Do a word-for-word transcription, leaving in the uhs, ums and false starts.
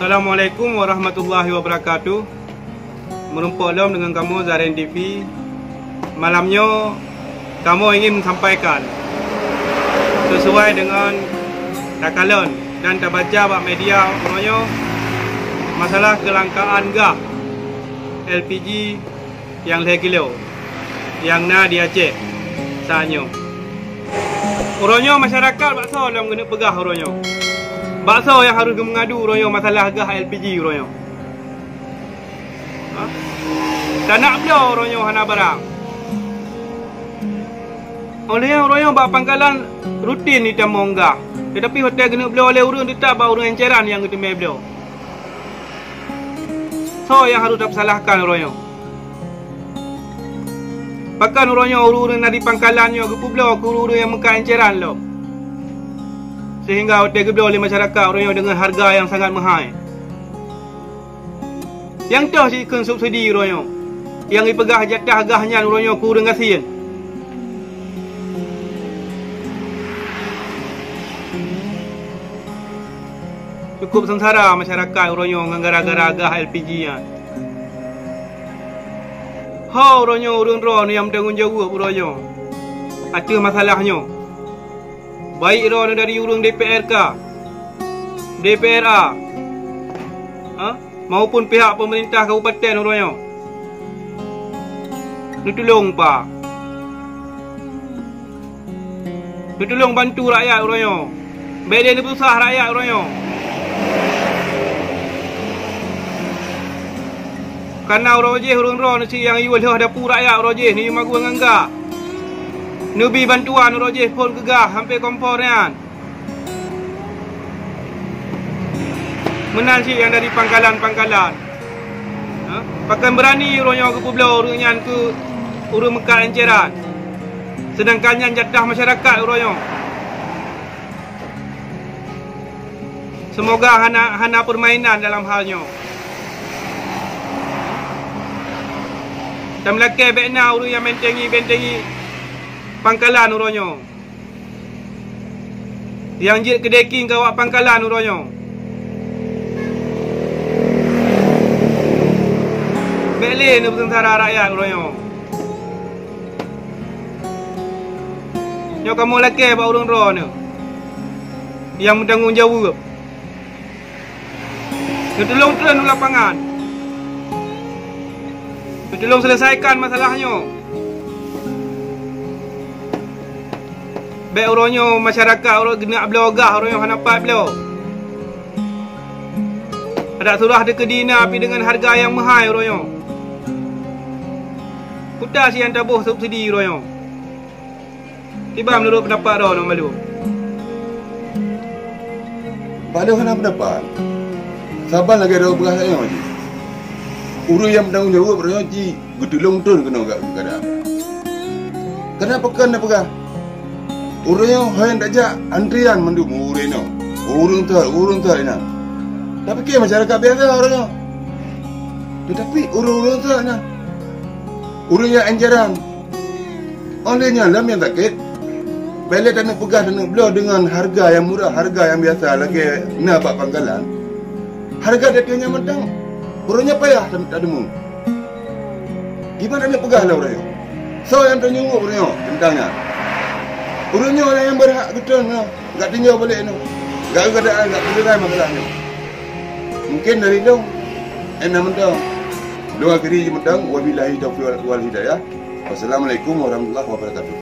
Assalamualaikum warahmatullahi wabarakatuh. Meurumpok lom deungon kamoe Zaren T V. Malam nyoe kamoe ingin sampaikan sesuai deungon takalon dan tabaca bak media uroe nyoe masalah keulangkaan gah L P G nyang lhèe kilo nyang na di Aceh saat nyoe. Uroe nyoe masyarakat bak soe lom geuneuk peugah uroe nyoe? Bak soe nyang harôh geumeungadu uroe nyoe masalah gah L P G uroe nyoe? Ha? Tanak bloe uroe nyoe hana barang. Óh lheueh nyan uroe nyoe bak pangkalan rutin jitamong gah, teutapi watèe geuneuk bloe lé ureueng, teutap bak ureueng enceran nyang geuteumé bloe. Soe nyang harôh tapeusalahkan uroe nyoe? Pakon uroe nyoe ureueng-ureueng na di pangkalan nyoe geupeubloe keu ureueng-ureueng nyang meukat enceran lom, seuhingga watèe geubloe lé masyarakat uroe nyoe deungon hareuga nyang sangat meuhai? Nyang toh jikheun subsidi uroe nyoe, nyang jipeugah jatah gah nyan uroe nyoe keu ureueng gasien. Cukup seungsara masyarakat uroe nyoe ngon gara-gara gah L P G nyan. Ho uroe nyoe ureueng droeneuh nyang meutanggong jaweueb uroe nyoe ateueh masalah nyoe, baik droeneuh dari ureueng D P R K, D P R A, ha? Maupun pihak peumeurintah kabupaten uroe nyoe. Neutulông, Pak. Neutulông bantu rakyat uroe nyoe. Bèk lé neupeusah rakyat uroe nyoe. Kareuna uroe jih ureueng droeneuh cit nyang yue lheueh dapu rakyat uroe jih neuyue magun ngon gah. Neubi bantuan uroe jih phôn keu gah sampoe kompor nyan. Meunan cit nyang dari pangkalan-pangkalan. Ha? Pakon beurani uroe nyoe geupeubloe ureueng nyan keu ureueng meukat enceran, seudangkan nyan jatah masyarakat uroe nyoe. Seumoga hana, hana peurmainan dalam hal nyoe. Tameulakèe bèk na ureueng nyang bentengi-bentengi pangkalan uroe nyoe. Nyang jeuet keu deking keu awak pangkalan uroe nyoe. Bèk lé neupeuseungsara rakyat uroe nyoe. Nyoe kamoe lakèe bak ureueng droeneuh nyang meutanggong jaweueb. Neutulông treun u lapangan. Neutulông seuleusaikan masalah nyoe. Bèk uroe nyoe masyarakat uroe geuneuk bloe gah, uroe nyoe hana pat bloe. Adak surah teukeudi na pih deungon hareuga nyang meuhai uroe nyoe. Peue ta si nyang taboh subsidi uroe nyoe? Kiban meunurot peundapat droeneuh, Malu? Bak lôn hana peundapat. Saban lagèe droe peugah nyoe jih. Ureueng nyang meutanggong jaweueb droe nyoe jih geutulông treun keunoe gak keadaan. Keureuna pakon na peugah, ureueng nyoe hai tajak antrian mandum ureueng nyoe. Ureueng thot, ureueng thot inan. Tapiké masyarakat biasa ureueng nyoe. Teutapi ureueng-ureueng thot nyan, ureueng nyang enceran. Óh lheueh nyan lom nyang sakét, bèk lé taneuk peugah taneuk bloe deungon hareuga nyang murah, hareuga nyang biasa lagèe na bak pangkalan. Hareuga dèh nyan mantong, uroe nyoe payah ta-, tateumé. Kiban taneuk peugah lé uroe nyoe? Soe nyang tanyong uroe nyoe teuntang nyan? Uroe nyoe nyang beurhak geutreun nyoe, gak tinjau balek nyoe, gak keuadaan, gak keuadaan masalah nyoe. Mungken dari lôn, eh, na mantong. Lôn akhiri mantong, wabillahi taufiq wal, wal hidayah. Wassalamualaikum warahmatullahi wabarakatuh.